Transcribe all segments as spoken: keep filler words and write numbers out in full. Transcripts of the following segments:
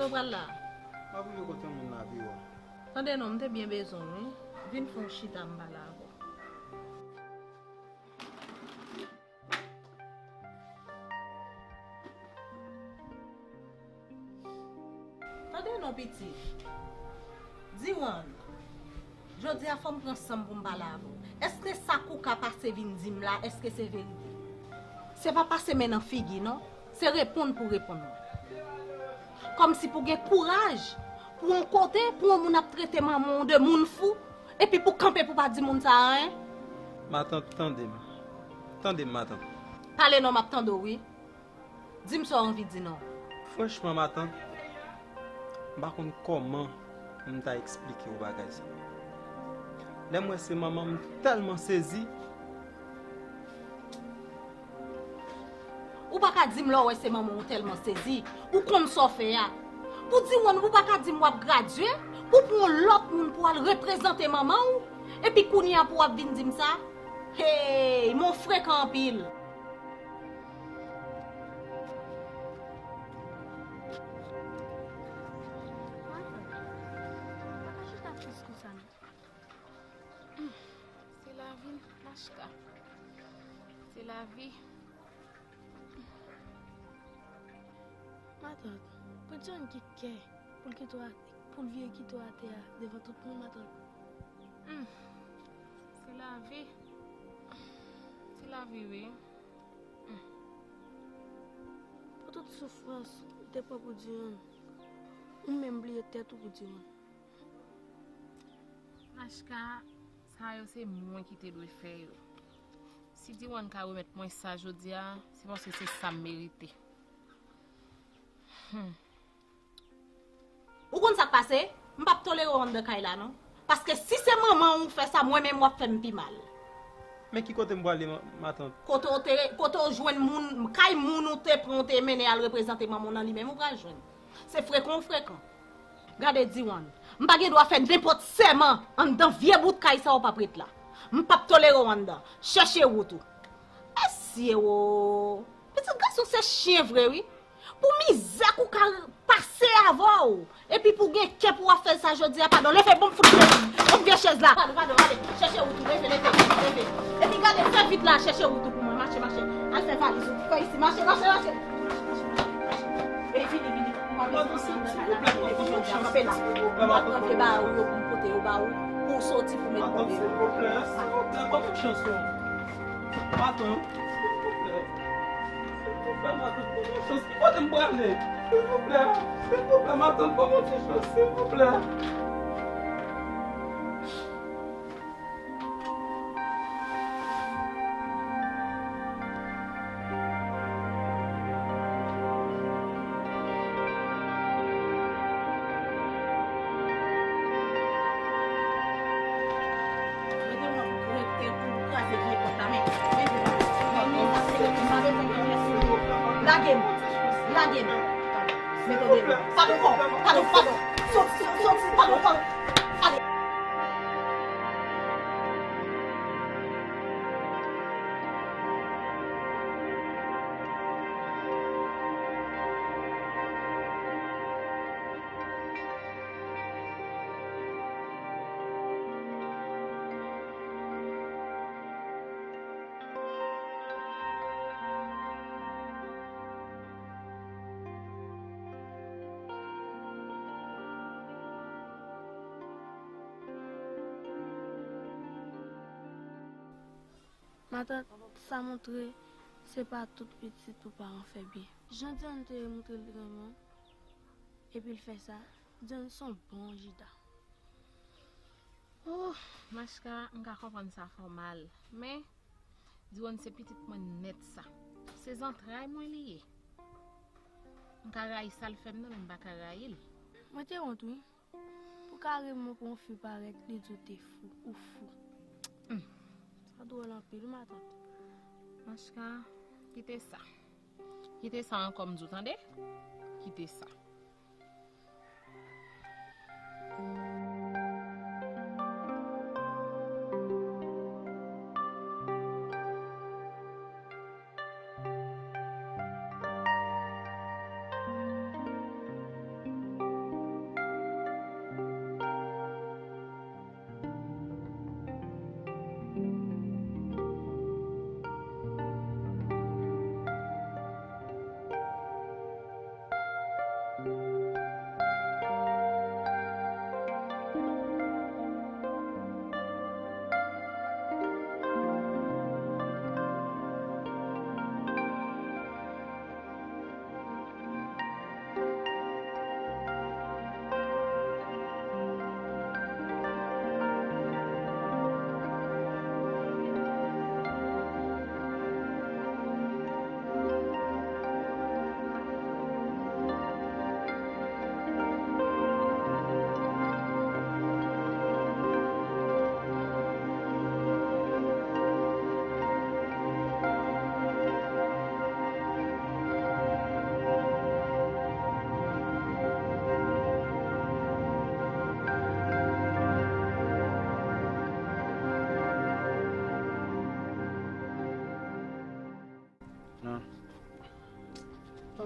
Ou pral la? M ap rive kote yon moun la pi wo. Tande non, m te byen bezwen w, wi. Vin fè yon chita m pale avè w. Tande non, pitit. Diwan, jodi a fò m pran san m pou m pale avè w. Èske sa Kouka pase vin di m la, èske se verite? Se pa pase men nan figi, non. Se reponn pou reponn mwen. Kòmsi pou gen kouraj, pou yon kote, pou yon moun ap trete manman w de moun fou, epi pou kanpe pou pa di moun sa a, en? Matant, tande m. Tande m, matant. Pale non, m ap tande w, wi. Di m sa w anvi di non. Franchman, matant, m pa konn kòman m ta eksplike w bagay sa. Lè m wè se manman m, m tèlman sezi. Ou pa ka di m lè w wè se manman w, ou tèlman sezi. Ou konn sa w fè a. Pou di w, ou pa ka di m w ap gradye, pou pran yon lòt moun pou al reprezante manman w, epi kounye a pou w ap vin di m sa? Hey, men w frekan anpil. Matant, pa ka chita tris konsa non. Hmm, se lavi, Machka. Se lavi. Matant, pou John ki kè, pou l kite w a, pou l vire kite w atè a devan tout moun, matant. Hmm, se lavi. Se lavi, wi. Pou tout soufrans ou te pran pou Diwan, ou menm bliye tèt ou pou Diwan. Machka, sa yo se mwen ki te dwe fè yo. Si Diwan ka remèt mwen sa jodi a, se paske se sa m merite. Hmm. Ou konn sa k pase? M p ap tolere w anndan kay la non. Paske si se manman w ou fè sa, mwen menm w ap fè m pi mal. Men ki kote m prale, ma-, matant? Kote w te, kote w jwenn moun, kay moun ou te pran, w te mennen al reprezante manman w nan, li menm ou pral jwenn. Se frekan w frekan. Gade, Diwan, m pa gen dwa fè nenpòt sèman anndan vye bout kay sa w p ap ret la. M p ap tolere w anndan. Chèche wout ou. Mesye wo! Pitit gason se chen vre wi. Pou mizè Kouka pase avè w, epi pou gen kè pou w ap fè sa jodi a, padon, leve, bon m fout vye, bon m vye chèz la. Padon, padon, ale, chèche wout ou, leve, leve, leve. Epi gade, fè vit la, chèche wout ou pou mwen, mache, mache. Al fè valiz ou, fè isi, mache, mache, mache. E vini, vini. Padon, silvouplè, matant, fè m konfyans, silvouplè, matant. M ap pran vye bagay ou yo pou m pote yo ba ou, pou w soti pou met kote yo. Matant, silvouplè, silvouplè, fè m konfyans, non. Matant, silvouplè. Silvouplè, matant, fè m konfyans. Ki kote m prale? Silvouplè, silvouplè, matant, ban m yon ti chans, silvouplè. Lage m. Lage m. Mete de. Padon, padon, padon. Soti, soti, padon, padon. Ale. Matant, sa montre se pa tout pitit pou paran fè byen. Jan Diwan te montre l renmen w, epi l fè sa, Diwan se yon bon jida. Oh, Machka, m ka konprann sa fè w mal. Men, Diwan se pitit mwen nèt sa. Se zantray mwen li ye. M ka rayi sa l fè m nan, men m pa ka rayi l. Mwen te wont, wi. Pou ka renmen pou yon fi parèt, li di w te fou, ou fou. Hmm. Sa dwòl anpil, matant. Machka, kite sa. Kite sa ankò, m di w, tande? Kite sa.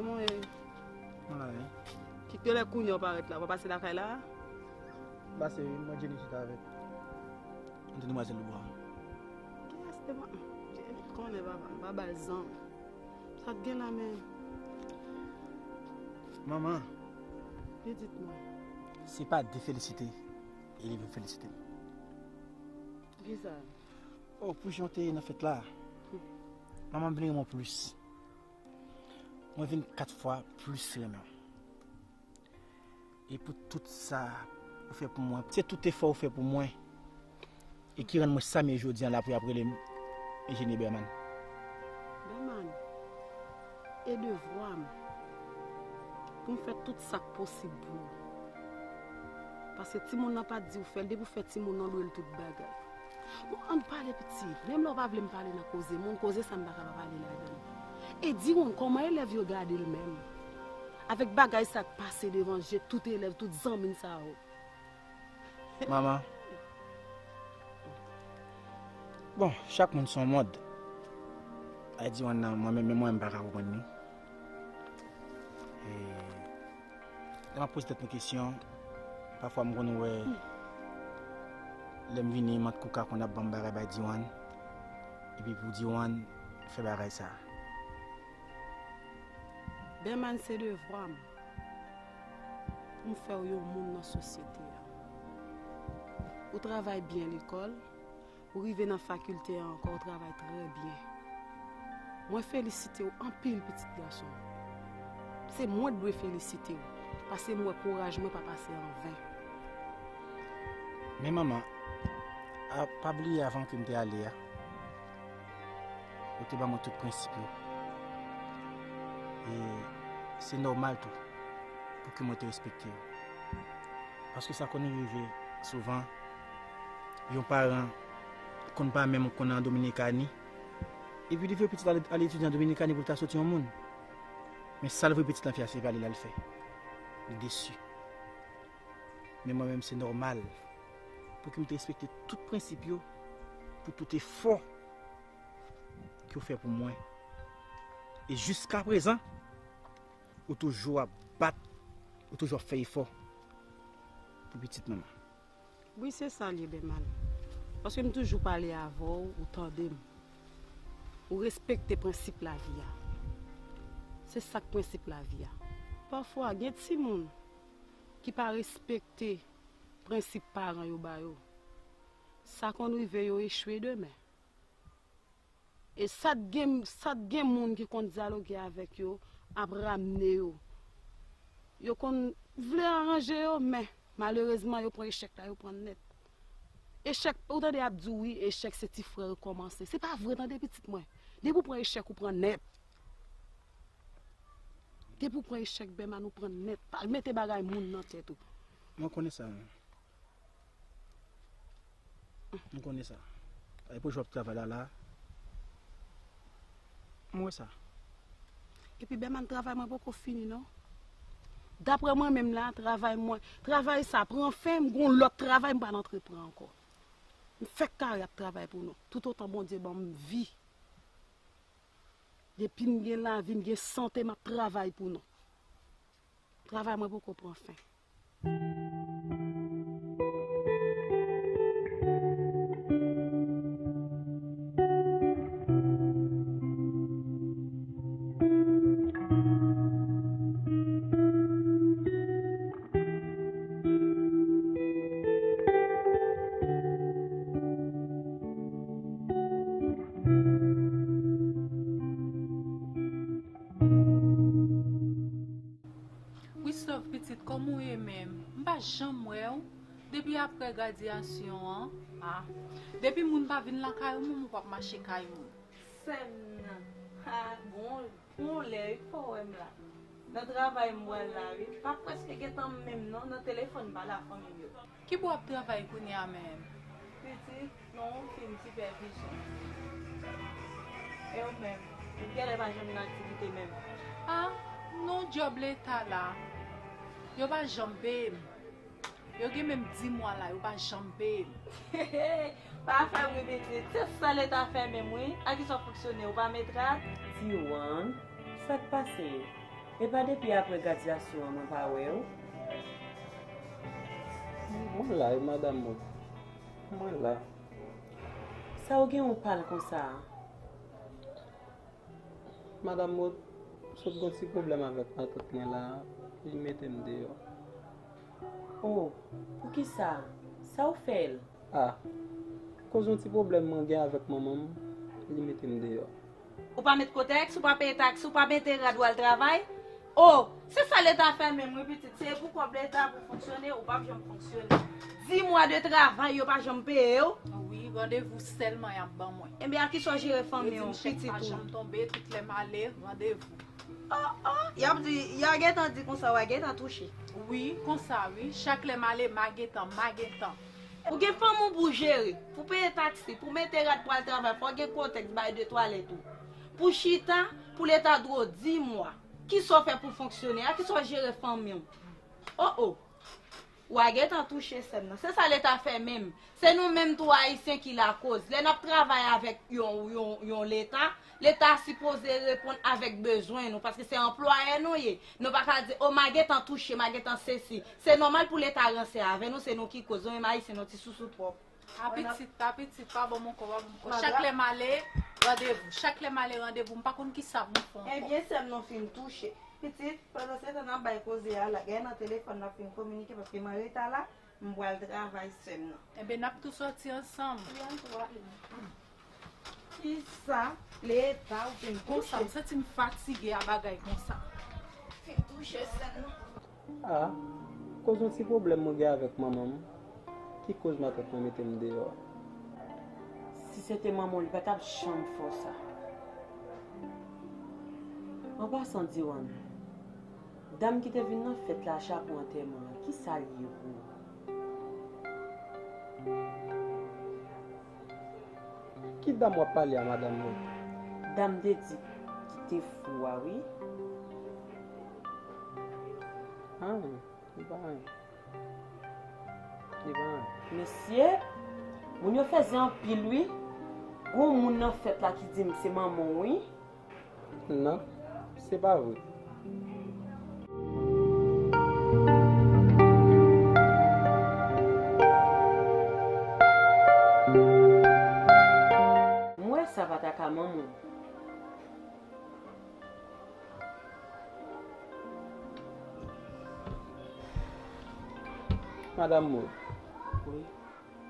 Mwen, Mwen la, wi. Ki lè kounye a w parèt la, w pa pase lakay la? Pase, wi, mwen Jenny chita avèk. Mwen te demwazèl Loubwa. Kiyès te mwen? Jenny konnen papa m, pa ba l zan. Sa t gen la men? Manman, Pitit mwen. Se pa defelisite e li vin felisite m. Poukisa? Oh, pou jan w te ye nan fèt la, manman m vin renmen w plis. Mwen vin kat fwa plis renmen w. E pou tout sa ou fè pou mwen, se tout efò ou fè pou mwen, e ki rann mwen sa m ye jodi a la pou y ap rele m Eugenie Berman. Berman, e devwa m pou m fè tout sa k posib pou ou. Paske timoun nan pa t di w fè l, depi w fè timoun nan, w dwe l tout bagay. Bon, ann pale piti. Menm lè w pa vle m pale nan koze moun, koze sa m pa ka pa pale ladan l. E di w kòman elèv yo gade l menm? Avèk bagay sa k pase devan je tout elèv, tout zanmi l sa yo. Manman. Bon, chak moun se yon mond. Ay di wan nan, mwen menm, mwen menm pa ka konprann li. E, lè m ap poze tèt mwen kesyon, pafwa m konn wè, lè m vini, mant Kouka konn ap ban m bagay bay Diwan. Epi pou Diwan fè bagay sa. Berman, se devwa m pou m fè w yon moun nan sosyete a. Ou travay byen lekòl, ou rive nan fakilte a ankò, ou travay trè byen. Mwen felisite w anpil, pitit gason. Se mwen k dwe felisite w, paske m wè kouraj mwen pa pase an ven. Men manman, a, pa bliye avan ke m te ale a, ou te ban mwen tout prensip yo. E se nòmal tou pou ke mwen te respekte yo. Paske sa konn rive souvan, yon paran konn pa menm konn an Dominikani, epi li voye pitit al, al etidye an Dominikani pou l ta soti yon moun. Men sa l voye pitit lan fè a, se pa li l al fè. Li desi. Men mwen menm, se nòmal pou ke m te respekte tout prensip yo, pou tout efò ke w fè pou mwen. E jiska prezan, ou toujou ap bat, ou toujou ap fè efò pou pitit manman. Wi, se sa l ye, Berman. Paske m toujou pale avè w, ou tande m. Ou respekte prensip lavi a. Se sa k prensip lavi a. Pafwa, gen timoun ki pa respekte prensip paran yo ba yo. Sa konn rive yo echwe demen. E sa t gen, sa t gen moun ki konn dyaloge avèk yo ap ramne yo. Yo konn vle aranje yo, men malerezman, yo pran echèk la, yo pran nèt. Echèk, ou tande y ap di w, wi, echèk se ti frè rekòmanse. Se pa vre, tande, pitit mwen. Depi w pran echèk, ou pran nèt. Depi w pran echèk, Berman, ou pran nèt. Pa mete bagay moun nan tèt ou. Mwen konnen sa, men. M konnen sa. E pou jan w ap travay la, la. M wè sa. Epi, Berman, travay mwen poko fini, non. Daprè mwen menm la, travay mwen, travay sa pran fen, m gon lòt travay m pral antreprann ankò. M fèk kare ap travay pou nou. Toutotan Bondye ban m vi. Depi m gen lavi, m gen sante, m ap travay pou nou. Travay mwen poko pran fen. Christophe, pitit, kòman w ye menm? M pa janm wè w depi apre gradyasyon an. Ah, depi moun pa vin lakay ou, menm ou p ap mache kay moun. Sè m nan. Ha, bon, bon lè wi k fè w wè m la. Nan travay m pral la wi. Pa prèske gentan menm non, nan telefòn m pale a fanmi m yo. Ki bò w ap travay kounye a menm? Pitit, nan yon fim sipèvizyon. E ou menm? Ou genlè pa janm nan aktivite menm. Ah, non, djòb leta la. Yo pa janm peye m. Yo gen menm di mwa la, yo pa janm peye m. Pa fè bri pitit. Se sa leta fè menm wi. A kisa w fonksyone? Ou pa met rad? Diwan, sa k pase? Epa depi apre gradyasyon an mwen pa wè w? Mwen la wi, madanm Maud. Mwen la. Sa w gen ou pal konsa a? Madanm Maud, sot gen yon ti pwoblèm avèk matant mwen la, li mete m deyò. Oh, poukisa? Sa w fè l? Ah, koz yon ti pwoblèm mwen gen avèk manman m, li mete m deyò. Ou pa met kotèks, ou pa peye taks, ou pa mete rad ou al travay. Oh, se sa leta fè menm wi pitit, se pou kòb leta pou fonksyone, ou p ap janm fonksyone. Dis mwa de travay yo pa janm peye w. Wi, randevou sèlman y ap ban mwen. Ebyen a kisa w jere fanmi w, pitit ou? Yo di m chèk pa janm tonbe, tout lè m ale, randevou. Oh, oh, y ap di, y a gentan di konsa w a gentan touche. Wi, konsa wi, chak lè m ale, m a gentan, m a gentan. Ou gen fanmi w pou w jere, pou w peye taksi, pou w mete rad pou w al travay, fò w gen kotèks bay de twalèt ou. Pou w chita, pou leta dwe w dis mwa. Kisa w fè pou w fonksyone a? Kisa w jere fanmi w? Oh, oh. W a gentan touche sè m nan. Se sa leta fè menm. Se nou menm tou Ayisyen ki lakoz. Lè n ap travay avèk yon, yon, yon leta, leta sipoze reponn avèk bezwen nou, paske se anplwayè nou ye. Nou pa ka di, o, m a gentan touche, m a gentan sesi. Se nòmal pou leta ranse avè nou, se nou ki koz. Nou menm Ayisyen, nou ti sousou twòp. Apitit, apitit, pa ban m ankò, pa ban m ankò. Chak lè m ale, randevou. Chak lè m ale, randevou. M pa konn kisa pou m fè ankò. Ebyen, sè m nan fin touche. Pitit, pandan se tan n ap bay koze a, lagay nan telefòn, n ap fin kominike, paske m an reta la, m pral travay sè m nan. Enben, n ap tou sòti ansanm. Wi, ann tou ale. Kisa? Leta, ou fin touche. Konsa, m santi m fatige a bagay konsa. Fin touche sè m nan. Ah, koz yon ti pwoblèm mwen gen avèk manman m, ki koz matant mwen mete m deyò a. Si se te manman w, li pa t ap janm fè w sa. An pasan, Diwan, dam ki te vin nan fèt la, chapo antèman an, kisa l ye pou ou? Ki dam w ap pale a, madanm Maud? Dam te di ki te fou a, wi. Ah, li pa anyen. Li pa anyen. Mesye, moun yo fèzè anpil, wi. Gon moun nan fèt la ki di m se manman w, wi. Non, se pa vre. M wè sa pa ta ka manman w. Madanm Maud. Wi.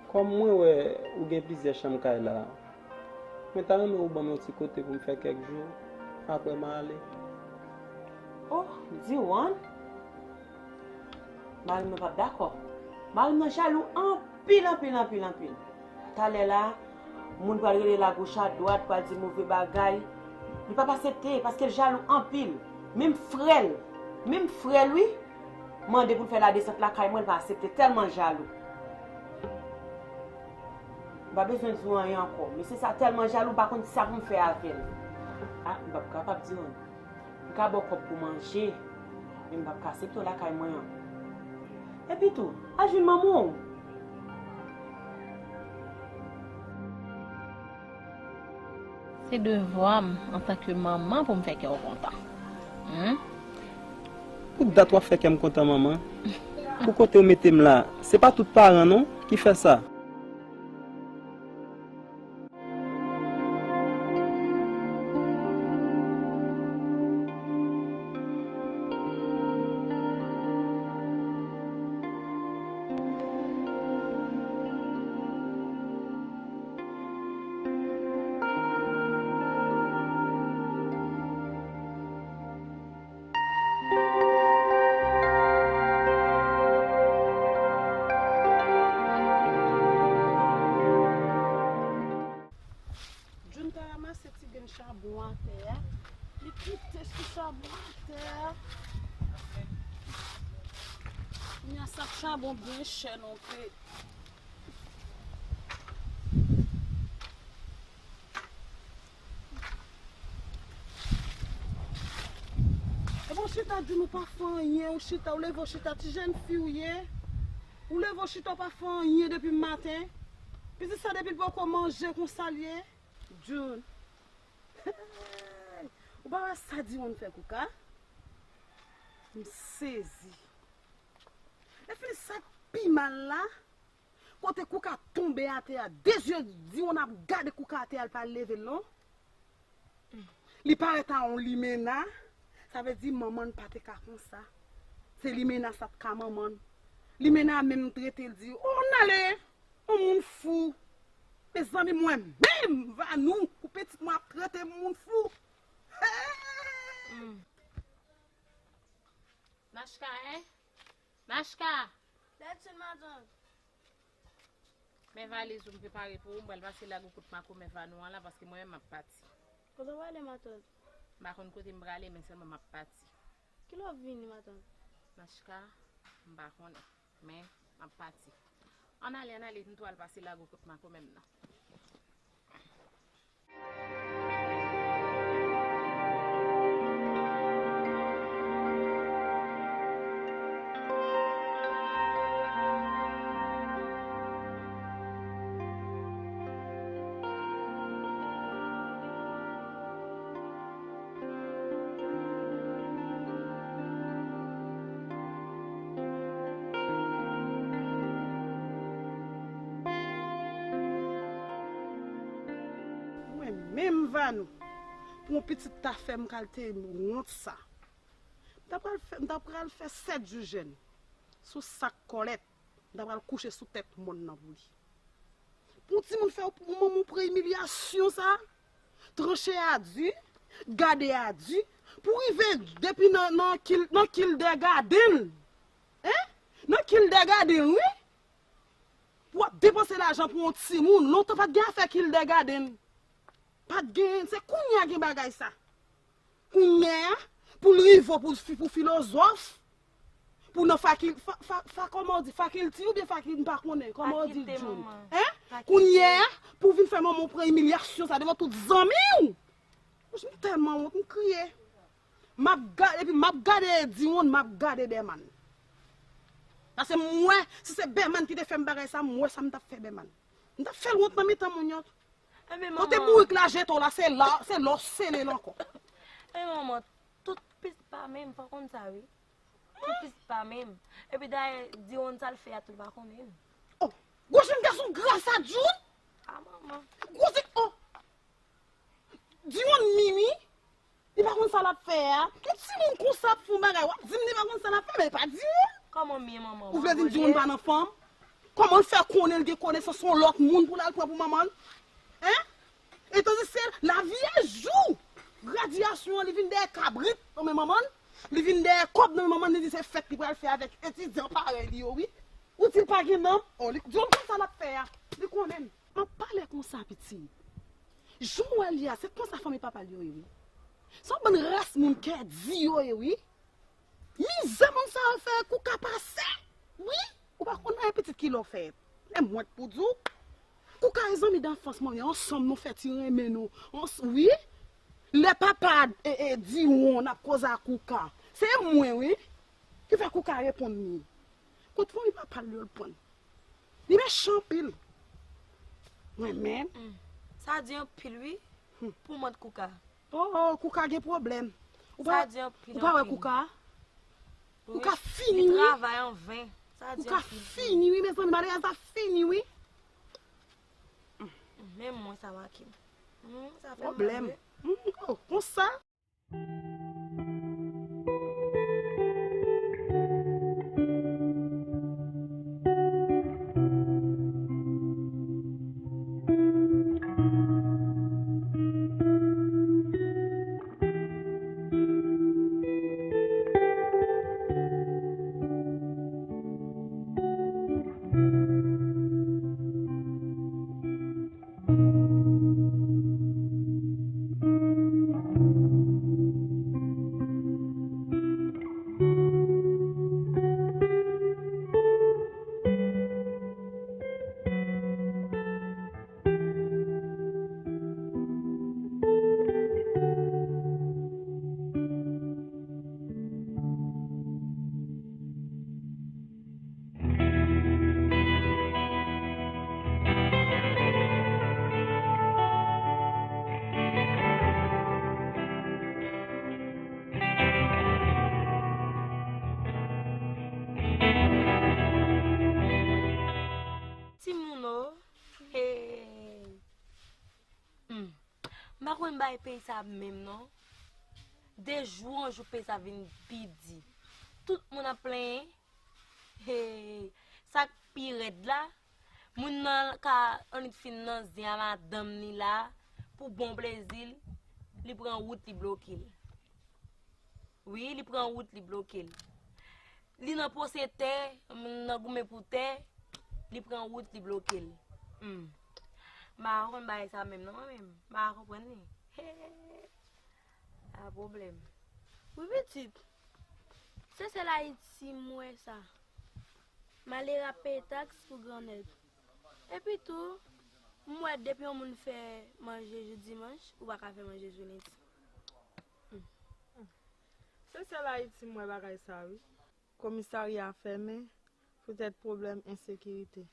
Kòm mwen wè ou gen plizyè chanm kay la, mwen ta renmen ou ban m yon ti kote pou m fè kèk jou, apre m a ale. Oh, Diwan, mari m nan p ap dakò. Mari m nan jalou anpil, anpil, anpil, anpil. Talè la, moun pral rele l agoch adwat, pral di move bagay. Li p ap asepte, paske l jalou anpil. Menm frè l, menm frè l, wi, mande pou l fè ladesant lakay mwen, l pa asepte, tèlman l jalou. M pa bezwen di w anyen ankò. Mesye sa tèlman jalou, m pa konn kisa pou m fè avè l. Ah, m p ap kapab di w anyen. M ka ba w kòb pou manje, men m p ap ka asepte w lakay mwen ankò. Epitou, al jwenn manman w. Se devwa m antanke manman pou m fè kè w kontan. Humm. Pou dat w ap fè kè m kontan, manman. Pou kote w mete m la, se pa tout paran non ki fè sa. June ta ranmase ti grenn chabon atè a. Li kite ti chabon atè a. Kounye a sak chabon byen chè non pe. Epi w chita di nou pa fè anyen, ou chita, ou leve w chita, ti jèn fi w ye. Ou leve w chita, w pa fè anyen depi maten. Pitit sa depi l poko manje konsa l ye. June. Ou pa wè sa Diwan fè Kouka? M sezi. Lè fini sa k pi mal la, kote Kouka tonbe atè a, de zye Diwonn ap gade Kouka atè a, l pa leve l non. Li parèt a yon limena, sa vle di manman l pa te ka konsa. Se limena sa t ka manman l. Limena menm trete l di, "Oh, n ale, yon moun fou." Mezanmi, mwen menm, Vanou, pou pitit mwen ap trete m moun fou. Hey! Nachka, en? Nachka! Dètchil, matant. Men valiz ou m prepare pou ou, m pral pase lage w kot makomè Vanou an la, paske mwen menm m ap pati. Kote w prale, matant? M pa konn kote m prale, men sèlman m ap pati. Kilè w ap vini, matant? Nachka, m pa konnen, men m ap pati. Ann ale, ann ale, m tou al pase lage w kot makomè m nan. Mwen menm, Vanou, pou yon pitit ta fè m kalte wont sa. M ta pral fè, m ta pral fè sèt jou jèn sou sak kòlèt. M ta pral kouche sou tèt mòn nan pou li. Pou yon timoun fè w, pou manman w pran imilyasyon sa, tranche a di, gade a di, pou rive depi nan, nan kil, nan kildègadenn. Hein? Nan kildègadenn, wi. Pou w ap depanse lajan pou yon timoun. Lontan pa t gen afè kildègadenn. Pa t gen, se kounye a gen bagay sa. Kounye a, pou l rive pou, pou filozòf, pou nan fakil, fa, fa, fa, kòman w di, fakilti oubyen fakil, m pa konnen, kòman w di, Jun? Hein? Kounye a, pou vin fè manman w pran imilyasyon sa devan tout zanmi w. M tèlman wont, m kriye. M ap gade, epi m ap gade Diwonn, m ap gade Bèman. Paske m wè, si se Bèman ki te fè m bagay sa, m wè sa m t ap fè Bèman. M t ap fè l wont nan mitan moun yo. Kote bourik la jete w la, se la, se la w sele l ankò. Enben manman, tout pitit pa menm, fò w konn sa wi. Tout pitit pa menm. Epi dayè, Diwonn sa l fè a tou l pa konnen. Oh, gwo jèn gason gras sa Jun. Ah manman. Gwo se, oh. Diwonn mi wi. Li pa konn sa l ap fè a. Yon timoun konsa ap fè yon bagay, w ap di m li pa konn sa l ap fè, men li pa di w. Kòman m ye, manman? Ou vle di m Diwonn pa nan fanm? Kòman l fè konnen l gen konesans yon lòt moun pou l al pran pou manman l? Hein? E tandis se lavi a jou. Gradyasyon an, li vin dèyè kabrit nan men manman l. Li vin dèyè kòb nan men manman l, li di se fèt li pral fè avèk etidyan parèy li yo, wi. Ou di l pa gen nanm? Oh, li, Diwonn konn sa l ap fè a. Li konnen m. M ap pale konsa, piti. Jan w wè l ye a, se konsa fanmi papa l yo ye, wi. Se yon bann ras moun kè di yo ye, wi. Mizè moun sa yo fè Kouka pase, wi. Ou pa konn anyen pitit kilè w fè. Lè m wont pou di w. Kouka e zanmi danfans mwen, ansanm nou fè ti renmen nou. Ans, wi. Lè papa e, e Diwonn ap koze ak Kouka. Se mwen, wi. Ki fè Kouka reponn li. Kot fanmi papa l yo l pran. Li mechan anpil. Mwen menm. Hmm. Sa di anpil wi. Hmm. Pou mant Kouka. Oh, oh, Kouka gen pwoblèm. Ou pa, sa di anpil, ou pa wè anpil. Kouka? Wi. Kouka fini wi. Li travay an ven. Sa di anpil. Kouka fini wi, mezanmi, malerèz la fini wi. Menm mwen sa make m. Hmm, sa fè m mal wi. Pwoblèm. Hmm, oh, konsa. M pa konn bay peyi sa menm non. De jou an jou peyi sa vin pi di. Tout moun ap plenyen. Hey, sa k pi rèd la, moun nan ka annik fin nan zen a madanm li la, pou bon plezi l, li pran wout li bloke l. Wi, li pran wout li bloke l. Li nan pwose tè, nan goumen pou tè, li pran wout li bloke l. Hmm. M pa konn bagay sa menm non mwen menm. M pa konprann li. He. A pwoblèm. Wi pitit. Se sèl Ayiti m wè sa. Malere ap peye taks pou grannèg. Epi tou, m wè depi yon moun fè manje jou dimanch, ou pa ka fè manje jou lendi. Se sèl Ayiti m wè bagay sa wi. Komisarya fèmen poutèt pwoblèm ensekirite.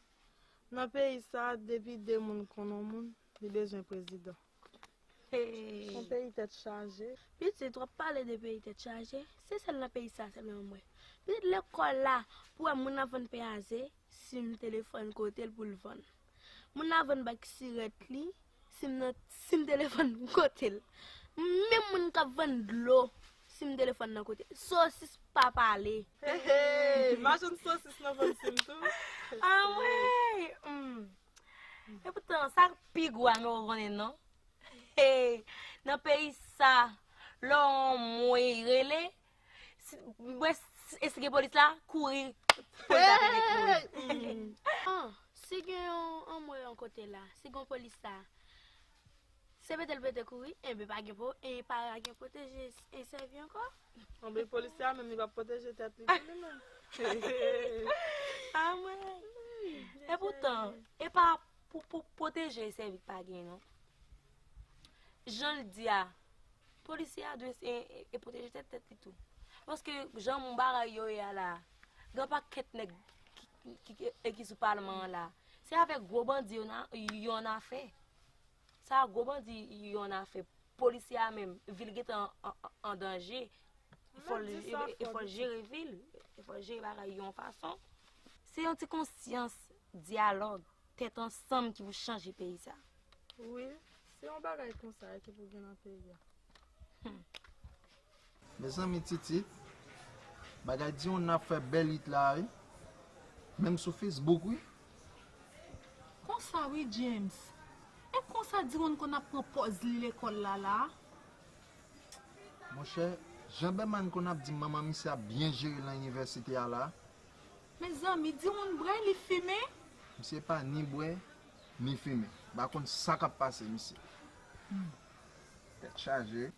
Nan peyi sa, depi de moun konn yon moun, li bezwen prezidan. Hey. Yon peyi tèt chaje. Pitit, w ap pale de peyi tèt chaje. Se sèl nan peyi sa sèlman m wè. Pitit, lekòl la, pou wè moun ap vann pen aze, si m telefòn kote l pou l vann. Moun ap vann bak sirèt li, si m nan, si m telefòn kote l. Menm moun k ap vann dlo, si m telefòn nan kote l. Sosis pa pale. Hey, hey, machann sosis nan vann si m tou. Anmwey! Hmm. Epoutan, sa k pi gou a nou konnen non. Hey, nan peyi sa, lè w anmwey rele, si, mwen, si gen polis la, kouri, polis la pete kouri. Ah, si gen yon anmwey yon kote la, si gen yon polis la, se pete l pete kouri, enben pa gen po, e pa gen pwoteje e sèvi ankò. Anben polisye a menm li p ap pwoteje tèt li pou li menm. Anmwey. Epoutan, e pa pou, pou pwoteje e sèvi k pa gen non. Jan l di a, polisye a dwe e, e, e pwoteje tèt, tèt li tou. Paske jan moun bagay yo ye a la, gen pakèt nèg ki, ki, ki, e ki sou palman an la. Se avèk gwo bandi yo nan, yo an afè. Sa gwo bandi yo an afè. Polisye a menm, vi l gentan an, an, an danje. Fò l, e fò l jere vi l, e fò l jere bagay yon fason. Se yon ti konsyans, dyalòg, tèt ansanm ki pou chanje peyi sa. Wi, se yon bagay konsa ki pou gen nan peyi a. Hmm. Mezanmi Titi, bagay Diwonn nan ap fè bèl hit la wi. Menm sou Facebook wi. Konsa wi James. E konsa Diwonn konn ap pran pòz li lekòl la la? Monchè, jan Bèman konn ap di manman misye ap byen jere nan inivèsite a la. Mezanmi, Diwonn bwè, li fimen? Misye pa ni bwè, ni fimen. M pa konn sa k ap pase misye. Hmm. Tèt chaje.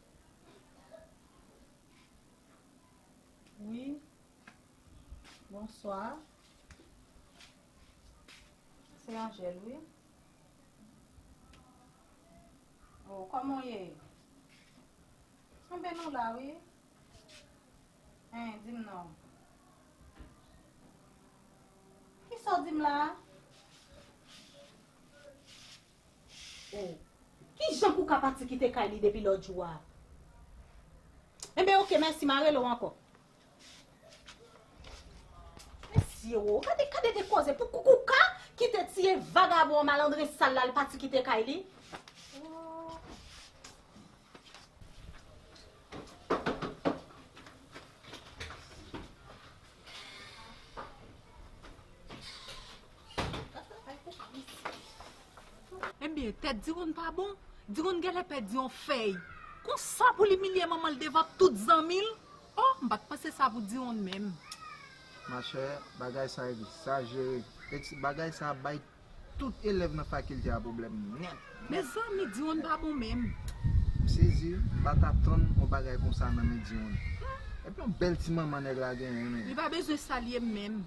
Wi. Bonswa. Se Angèle, wi. Oh, kòman w ye? Anben nou la, wi. Hein, di m non. Kisa w di m la a? Oh. Kijan pou w ka pati kite kay li depi lòt jou a? Enben, oke, mèsi, m a rele w ankò. Mesye, oh, gade, gade de koze pou koukouka kite tiye vagabon malandren sal la, l pati kite kay li. Oh. Ebyen, tèt Diwonn pa bon. Diwonn genlè pèdi yon fèy. Konsa pou l imilye manman l devan tout zanmi l. Oh, m pa t panse sa pou Diwonn menm. Machè, bagay sa egzajere. Eks-, bagay sa bay tout elèv nan fakilte a pwoblèm nèt. Mezanmi, Diwonn pa bon menm. M sezi, m pa t atann yon bagay konsa nan men Diwonn. Epi yon bèl ti manman nèg la genyen, men. Li pa bezwen salye m menm.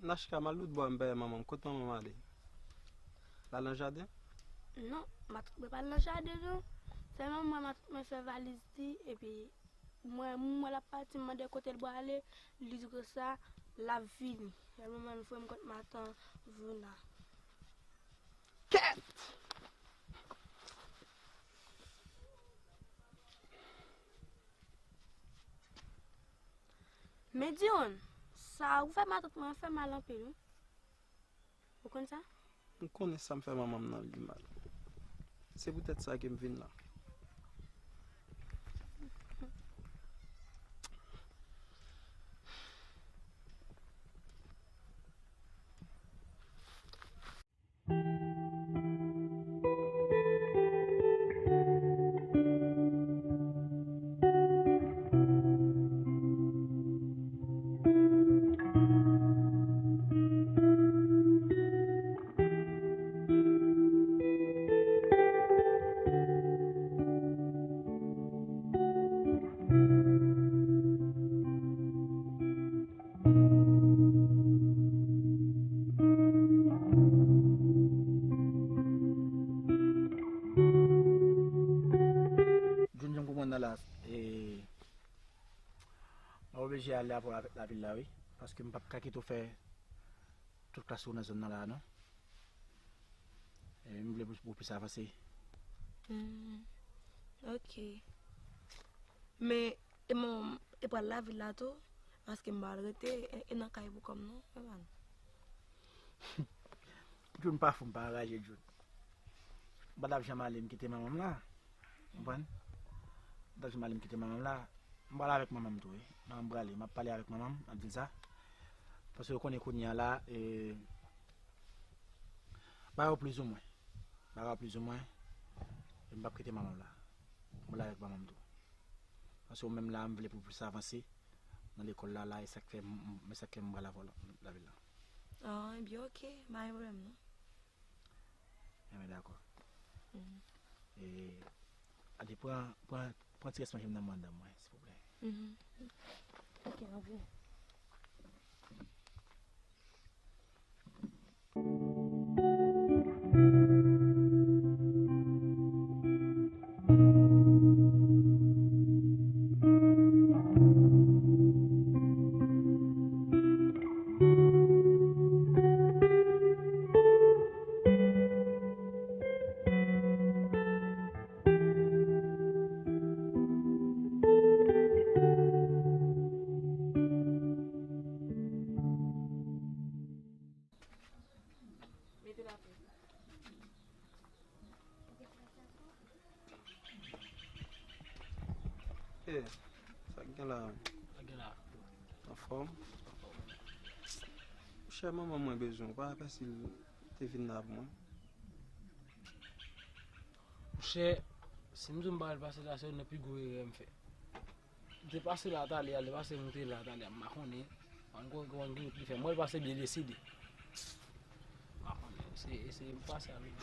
Nachka, m al lout bò, m pa wè manman m. Kot manman m ale? L al nan jaden? Non, matant mwen pa al nan jaden, non. Sèlman m wè matant mwen fè valiz li, epi mwen, m wè l ap pati, m mande kote l prale, li di konsa, l ap vini. Sèlman mwen, m voye m kot matant Vouna. Kèt! Men Diwonn, sa ou fè matant mwen an fè mal anpil, wi. Ou konn sa? M konnen sa m fè manman m nan li mal. Se poutèt sa ke m vin la. Jun, jan m konprann nan la, e, m ap oblije ale avè w avèk lavil la, wi. Paske m p ap ka kite w fè tout klas ou nan zòn nan la, non. E, m vle pou, pou plis avanse. Hmm, ok. Men, e mwen, e pral lavil la tou, paske m pral rete, e, e nan kay pou kò m, non, e pa nou. Jun pa fou, m pa anraje, Jun. M pa t ap janm ale, m kite manman m la. Konprann? M pa t ap janm ale, m kite manman m la. M pral avèk manman m tou, wi. Manman m prale, m ap pale avèk manman m, m ap di l sa. Paske yo konnen kounye a la, e, bagay yo plizoumwen. Bagay yo plizoumwen. E m p ap kite manman m la. M pral avèk manman m tou. Paske ou menm la, m vle pou plis avanse nan lekòl la, la, e sa k fè m, m, e sa k fè m pral avè w la, lavil la. Ah, ebyen, ok, pa gen pwoblèm, non. Enben, dakò. Mhm. E, ale, pran, pran, pran ti rès manje m nan mwen, mwen, silvouplè. Mhm. Ok, m ap vini. Mete la. Eh, sa k gen la? Sa k gen la? Anfòm? Monchè, manman mwen bezwen w, pa wè si l te vin la pou mwen? Monchè, si m di w m pa wè l pase la, se youn nan pi gwo erè m fè. M te pase la talè a, li pase m te la talè a, m pa konnen. Ann gwo gwo ann gen ki fè. Mwen, l pase byen deside. M pa konnen. Se, se m pase avèk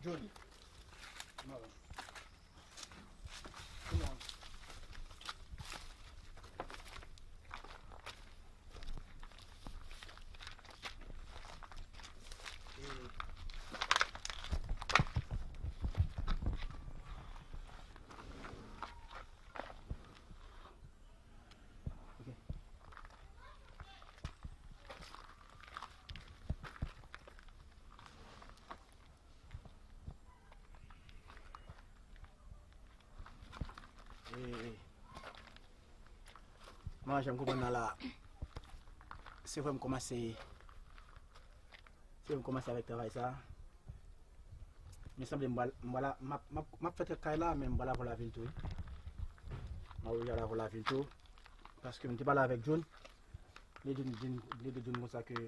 Johnny. Johnny. Mwen. Kouman? E, mwen, jan m konprann nan la, se vre m kòmanse, se vre m kòmanse avèk travay sa. Men sanble m pral, m pral, m ap, m ap, m ap fè trèt kay la, men m pral avè w lavil tou, wi. M ap oblije al avè w lavil tou. Paske m te pale avèk John, li di, li di John konsa ke,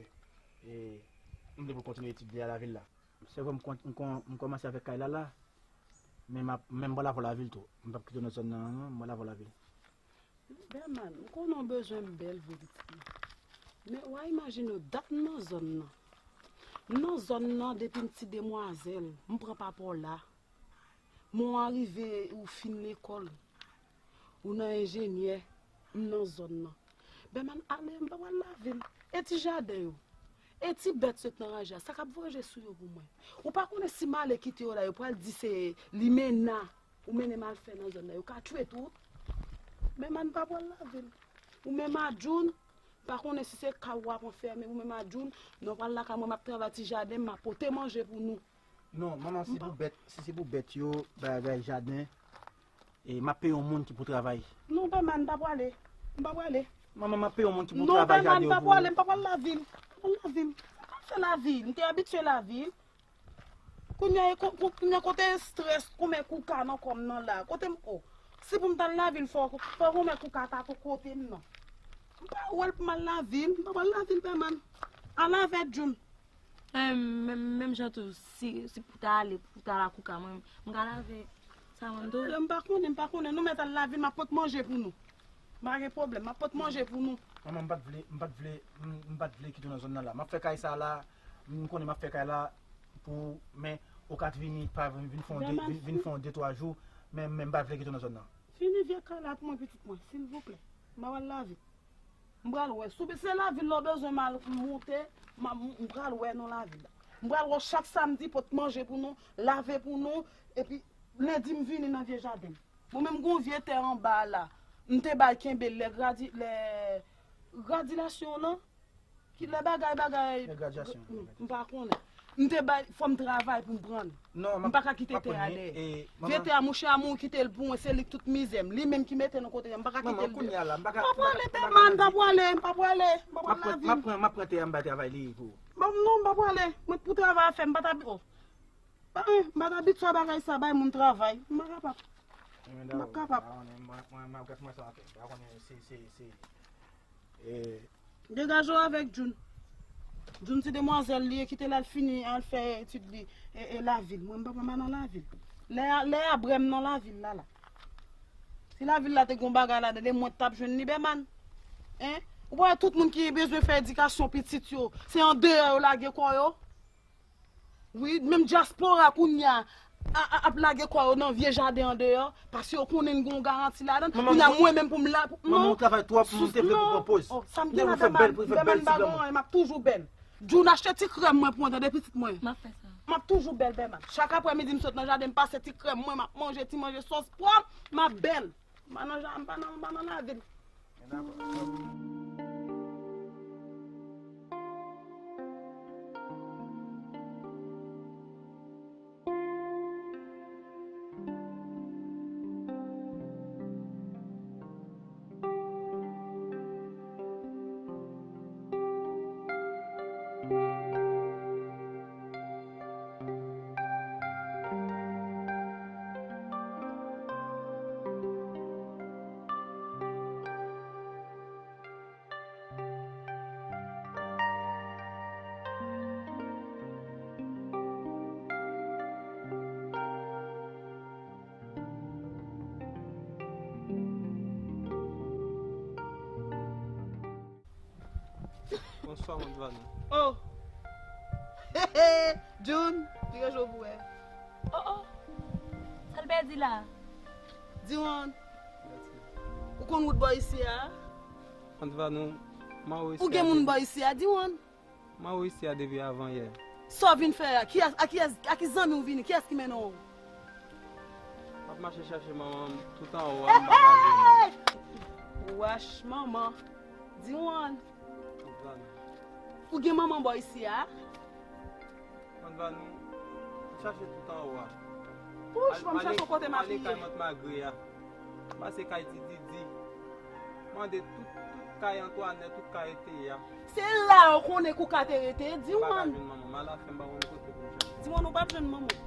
e, m vle pou l kontinye etid li a lavil la. Se vre, m kon-, m kon-, m kòmanse avèk kay la la, men m ap, men m pral avè w lavil tou. M p ap kite w nan zòn nan, non, m pral avè w lavil. Bèman, m konnen w bezwen m bèl vre pitit mwen. Men w a imajine w dat m nan zòn nan. M nan zòn nan depi m ti demwazèl. M pran pa pa w la. Mwen w arive ou fin lekòl. Ou nan enjenyè. M nan zòn nan. Bèman ale, m pa pral lavil. E ti jaden yo? E ti bèt yo t nan ranje a? Sa k ap vanje sou yo pou mwen? Ou pa konnen si m ale kite yo la, yo pral di se limena ou mennen m al fè nan zòn nan. Yo ka tchwe tou. Bèman pa pral lavil. Ou menm a June, pa konnen si se kay w ap anfèmen, ou menm a June, non pral lakay mwen, m ap travay ti jaden, m ap pote manje pou nou. Non, manman, si pou bèt, si se pou bèt yo, bagay jaden, e, m ap peye yon moun ki pou travay. Non, Bèman, m pa pwale. M pa pwale. Manman, m ap peye yon moun ki pou travay jaden yo pou ou. Non, Bèman, m pa pwale, m pa pwale lavil. M pa pwale lavil. M pa fè lavil. M te abitye lavil. Kounye a, ko-, ko-, kounye a kote estrès, konbyen kouka nan kò m nan la. Kote m, o. Si pou m t al lavil, fò, fò konbyen kouka ta pou kote m nan. M pa wè l pou m al lavil, m pa pral lavil, Bèman. Al avè June. Eh, menm, menm jan tou, si, si pou ta ale, pou ta la kouka, mwen, m ka lave sa mwen tou. M pa konnen, m pa konnen. Nou mèt al lavil, m ap pot manje pou nou. M pa gen pwoblèm, m ap pot manje pou nou. Manman, m pa t vle, m pa t vle, m, m pa t vle kite w nan zòn nan la. M ap fè kay sa la, m konnen m ap fè kay la pou, men, ou ka t vini, pa vin, vin fè yon de, vin, vin fè yon de, twa jou, men, men m pa t vle kite w nan zòn nan. Fini vye kay la pou mwen, pitit mwen, silvouplè. M ap al lavil. M pral wè. Si se lavil la w bezwen m al monte, m a, m pral wè nan lavil la. M pral wè w chak samdi, pot manje pou nou, lave pou nou, epi lendi m vini nan vye jaden m. Mwen menm gon vye tè anba la. M te bay kenbe lè gradi-, lè gradilasyon w lan. Ki lè bagay, bagay. Lè gradyasyon. M, m pa konnen. M te bay, fò m travay pou m pran l. Non, m pa ka kite tè a dèyè. Vye tè a, mouche a mouri kite l pou mwen, se li k tout mizè m. Li menm ki mete nou kote a, m pa ka kite l. Manman, kounye a la, m pa ka, m pa ka, m pa ka lavil. M pa pwale, Bèman, m pa pwale, m pa pwale lavil. M ap pran, m ap pran tè a, m bay travay li pou ou. Bon, non, m pa pwale. Mwen pou travay a fè, m pa ta, o. Pa, eh, m pa t abitye a bagay sa, bay moun travay. M pa kapab. M pa kapab. Mwen, mwen, mwen, mwen, gad mwen sa, m pa konnen si, si, si, eh. Degaje w avèk June. June ti demwazèl li ye, kite l al fini, al fè etid li, e, e lavil. Mwen, m pa pran nan lavil. Lè a, lè a brè m nan lavil la, la. Si lavil la te gon bagay ladan, de mwen t ap jwenn li, Bèman. Hein? Ou pa wè tout moun ki bezwen fè edikasyon pitit yo, se andeyò yo lage kò yo? Wi, menm dyaspora kounye a, a, a, ap lage kò yo nan vye jaden andeyò, paske yo konnen n gen yon garanti ladan l. Kounye a, mwen menm pou m la, pou, manman, ou travay twòp, m te vle pou pran poz. Oh, sa m gen ladan, m pa gen anyen, m ap toujou bèl. June, achte ti krèm mwen pou mwen, tande pitit mwen. M ap fè sa. M ap toujou bèl, Bèman. Chak aprèmidi, m sot nan jaden, m pase ti krèm mwen, m ap manje ti manje sòs pwa, m ap bèl. M pa nan ja-, m pa nan, m pa nan lavil. Bonswa, Mont Vanou. Oh! June, vire je w pou wè. Oh, oh! Sa l pèdi la? Diwan. Ou konn wout bò isi a? Mont Vanou, m a ou isi a. Ou gen moun bò isi a, Diwan? M a ou isi a depi avan yè. Sa w vin fè a? Kiyès, a kiyès, a ki zanmi w vini? Kiyès ki mennen w? M ap mache chache manman m tout anwo a, m pa ka jwenn li. Wach manman. Diwan. Mont Vanou. Ou gen manman bò isi a? Mont Vanou, m chache tout anwo a. Wouch, m chache kote m ap ye. Ale kay Mont Magre a. M pase kay Ti Didi. Mande tout, tout kay Antwanèt, tout kay Eteya. Se la yo konnen kouka te rete, Diwan. M pa ka jwenn manman m. Alafè, m pa konnen kote pou m chache. Diwan, ou p ap jwenn manman.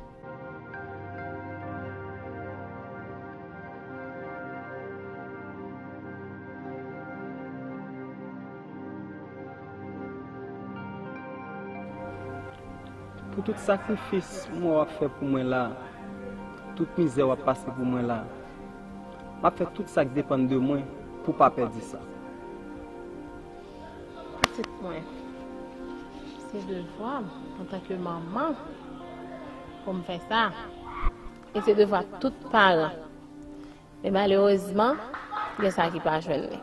Pou tout sakrifis mwen w ap fè pou mwen la, tout mizè w ap pase pou mwen la, m ap fè tout sa k depann de mwen pou w pa pèdi sa. Pitit mwen, Se devwa m antanke manman pou m fè sa. E se devwa tout paran. Men malerezman, gen sa ki pa jwenn li.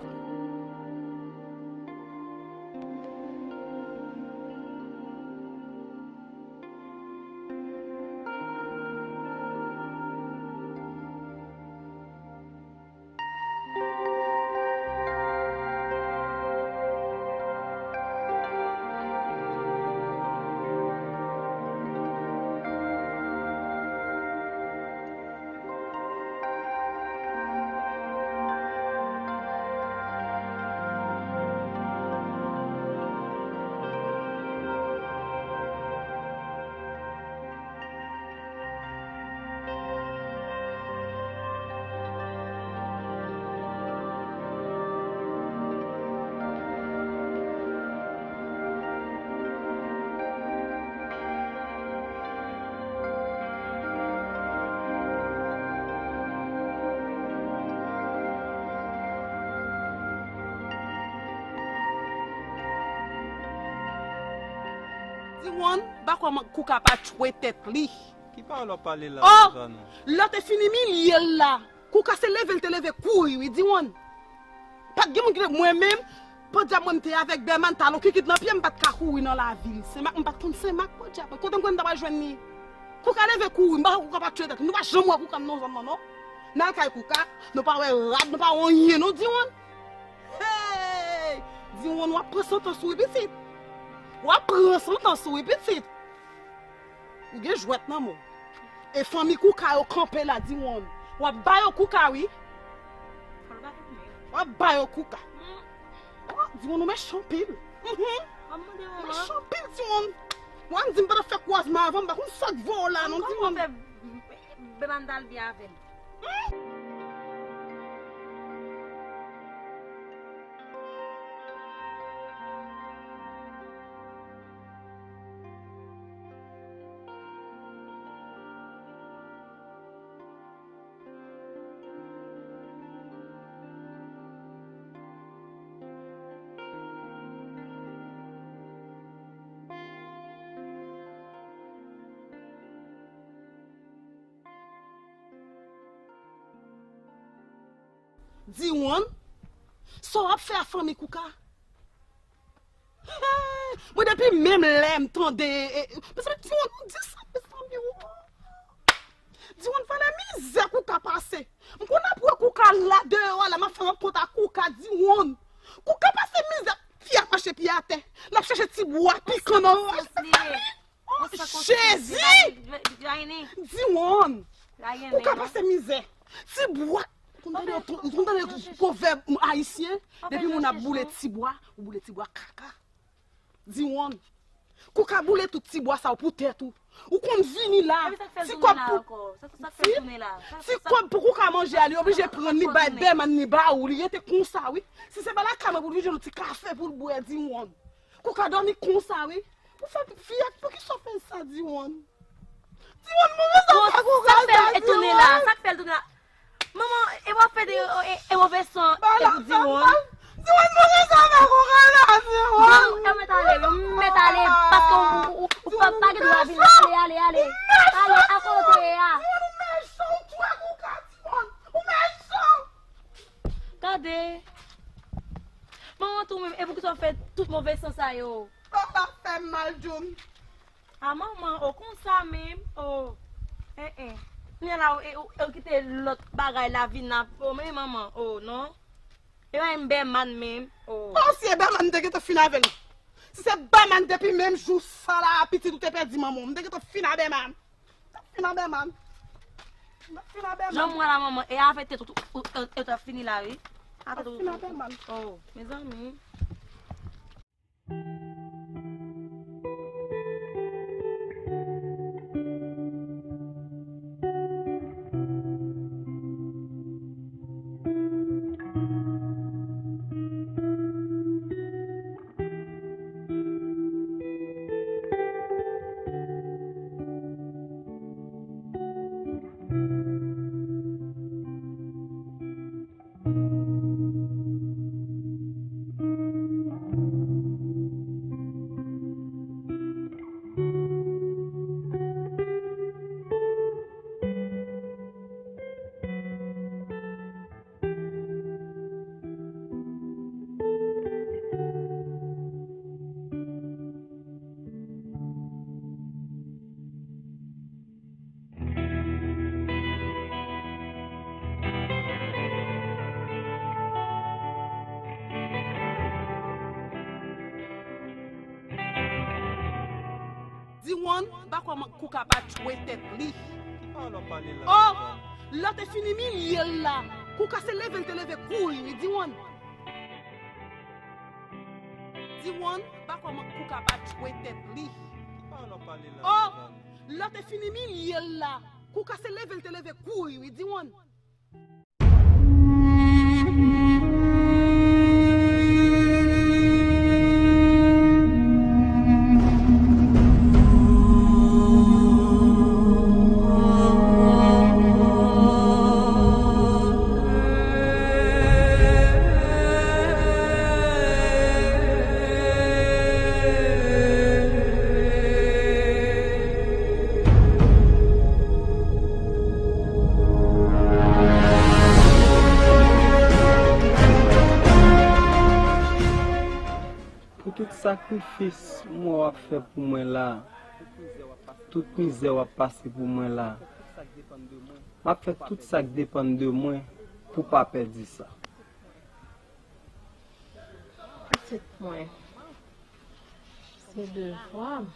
Diwonn, m pa kwè Kouka pa tchwe tèt li. Ki pawòl w ap pale la, oh! Zanou? Lè w te fin imilye l la, Kouka se leve l te leve kouri, wi, Diwonn. Pa t gen moun ki te, mwen menm, podyab mwen m te avèk Bèman, talon kikit nan pye m, m pa t ka kouri nan lavil Senmak, m pa t konn Senmak, podyab mwen. Kote m kwè m ta pral jwenn li? Kouka leve kouri, m pa kwè Kouka pa tchwe tèt li. Nou pa janm wè Kouka nan zòn nan, non. N al kay Kouka, nou pa wè rad, nou pa wè anyen, non, Diwonn. Hey! Diwonn, w ap pran santans ou, wi, pitit. W ap pran santans ou, wi, pitit. Ou gen jwèt nan men w. E fanmi Kouka yo kanpe la, Diwonn. W ap ba yo Kouka, wi. W ap ba yo Kouka. Oh, Diwonn, ou mechan anpil. Mhm. Ou mechan anpil, Diwonn. W ap di m pa t ap fè kwazman avan, m pa konn sa k voye w la, non, Diwonn. Bèman t al byen avè l. Diwonn, sa w ap fè a fanmi Kouka? Hey, mwen depi menm lè m tande, e, e, mezanmi, Diwonn, ou di sa, mezanmi, o. Diwonn, valè mizè Kouka pase. M konn ap wè Kouka la deyò a, la m ap fè rankont ak Kouka, Diwonn. Kouka pase mizè, fi a mache pye atè. L ap chèche ti bwa pikan nan rach. Oh, Jezi! Diwonn! Ou ka pase mizè. Ti bwa. Ou konn tande, ou konn tande pwovèb ayisyen? Depi moun ap boule ti bwa, ou boule ti bwa kaka. Diwonn. Kouka boule tout ti bwa sa yo pou tèt ou. Ou konn vini la. Ti kòb pou. Ti kòb pou Kouka manje a, li oblije pran li bay Bèman, li ba ou. Li rete konsa, wi. Si se pa lakay mwen pou l vin jwenn yon ti kafe pou l bwè, Diwonn. Kouka dòmi konsa, wi. Pou fè fi a, poukisa w fè sa, Diwonn? Diwonn, move sa pa Kouka sa, Diwonn. Sa k fè l tounen la? Sa k fè l tounen la? Manman, e w ap fè de, e, e move san, e pou Diwonn. Diwonn, move sa pa Kouka la, Diwonn. Diwonn, e w mèt ale, wi, w mèt ale, paske w, w, w, w pa, pa gen dwa vin. Ale, ale, ale. Ale, akote a. Diwonn, ou mechan, ou tchwe Kouka, Diwonn. Ou mechan. Gade. Manman tou menm, e poukisa w fè tout move san sa yo? Papa fè m mal, John. A manman, o konsa menm, o. En, en. Kounye a la, e, e, e, ou kite lòt bagay la vin ap, o, men manman, o, non. E pa menm Bèman menm, o. O, si e Bèman, m te gentan fin avè l. Si se Bèman depi menm jou sa la, pitit ou te pèdi manman w, m te gentan fin a Bèman. Fin a Bèman. Fin a Bèman. Jan m wè la, manman, e avè tèt ou, ou, ou, ou t ap fini la, wi. Avè tèt ou. Fin a Bèman. O, mezanmi. Diwonn, ba kòman Kouka pa tchwe tèt li. Ki pawòl w ap pale la? Oh, lè w te fin imilye l la, Kouka se leve l te leve kouri, wi, Diwonn. Diwonn, ba kòman Kouka pa tchwe tèt li. Ki pawòl w ap pale la? Oh, lè w te fin imilye l la, Kouka se leve l te leve kouri, wi, Diwonn. Pou tout sakrifis m wè w ap fè pou mwen la, tout mizè w ap pase pou mwen la, m ap fè tout sa k depann de mwen pou pa pèdi sa. Pitit mwen, se devwa m.